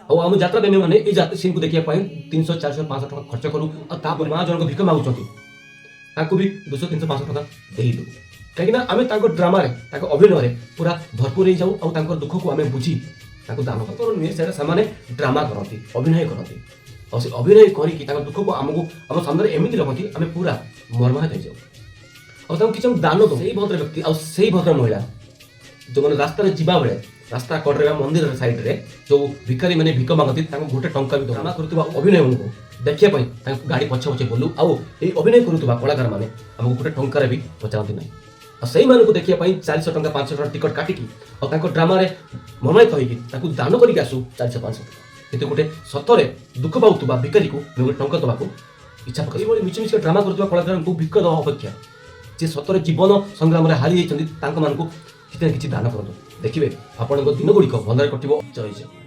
ଆଉ ଆମ ଯାତ୍ରା ପ୍ରେମୀମାନେ ଏଇ ଯାତ୍ରା ସିନ୍କୁ ଦେଖିବା ପାଇଁ 300, 400, 500 ଟଙ୍କା ଖର୍ଚ୍ଚ କରୁ। ଆଉ ତାପରେ ମା ଜଣଙ୍କ ଭିକ ମାଗୁଛନ୍ତି, ତାଙ୍କୁ ବି 200, 300, 500 ଟଙ୍କା ଦେଇଦେଉ, କାହିଁକିନା ଆମେ ତାଙ୍କ ଡ୍ରାମାରେ, ତାଙ୍କ ଅଭିନୟରେ ପୁରା ଭରପୁର ହେଇଯାଉ ଆଉ ତାଙ୍କର ଦୁଃଖକୁ ଆମେ ବୁଝି ତାଙ୍କୁ ଦାନ କରୁ। ନୁହେଁ ସେଇଟା, ସେମାନେ ଡ୍ରାମା କରନ୍ତି, ଅଭିନୟ କରନ୍ତି ଆଉ ସେ ଅଭିନୟ କରିକି ତାଙ୍କ ଦୁଃଖକୁ ଆମକୁ ଆମ ସାମ୍ନାରେ ଏମିତି ରଖନ୍ତି, ଆମେ ପୁରା ମର୍ମାହତ ହେଇଯାଉ ଆଉ ତାଙ୍କୁ କିଛି ଆମେ ଦାନ ଦଉ। ସେଇ ଭଦ୍ର ବ୍ୟକ୍ତି ଆଉ ସେଇ ଭଦ୍ର ମହିଳା ଯେଉଁମାନେ ରାସ୍ତାରେ ଯିବାବେଳେ, ରାସ୍ତା କଡ଼ରେ ବା ମନ୍ଦିର ସାଇଡ଼ରେ ଯେଉଁ ଭିକାରୀ ମାନେ ଭିକ ମାଗନ୍ତି, ତାଙ୍କୁ ଗୋଟେ ଟଙ୍କା ବି ଡ୍ରାମା କରୁଥିବା ଅଭିନୟଙ୍କୁ ଦେଖିବା ପାଇଁ ତାଙ୍କୁ ଗାଡ଼ି ପଛେ ପଛେ ବୁଲୁ। ଆଉ ଏଇ ଅଭିନୟ କରୁଥିବା କଳାକାରମାନେ ଆମକୁ ଗୋଟେ ଟଙ୍କାରେ ବି ପଚାରନ୍ତି ନାହିଁ। ଆଉ ସେଇମାନଙ୍କୁ ଦେଖିବା ପାଇଁ 400 ଟଙ୍କା, 500 ଟଙ୍କା ଟିକଟ କାଟିକି ଆଉ ତାଙ୍କ ଡ୍ରାମାରେ ମର୍ମାହତ ହେଇକି ତାଙ୍କୁ ଦାନ କରିକି ଆସୁ 400, 500 ଟଙ୍କା। କିନ୍ତୁ ଗୋଟେ ସତରେ ଦୁଃଖ ପାଉଥିବା ଭିକାରୀକୁ ଆମେ ଗୋଟେ ଟଙ୍କା ଦେବାକୁ ଇଚ୍ଛା ପ୍ରକାଶ। ଏଇଭଳି ମିଛି ମିଛି ଡ୍ରାମା କରୁଥିବା କଳାକାରଙ୍କୁ ଭିକ ଦେବା ଅପେକ୍ଷା ଯିଏ ସତରେ ଜୀବନ ସଂଗ୍ରାମରେ ହାରି ଯାଇଛନ୍ତି, ତାଙ୍କମାନଙ୍କୁ କିଛି ନା କିଛି ଦାନ କରନ୍ତୁ। ଦେଖିବେ, ଆପଣଙ୍କ ଦିନ ଗୁଡ଼ିକ ଭଲରେ କଟିବ। ଜୟ ଜୟ।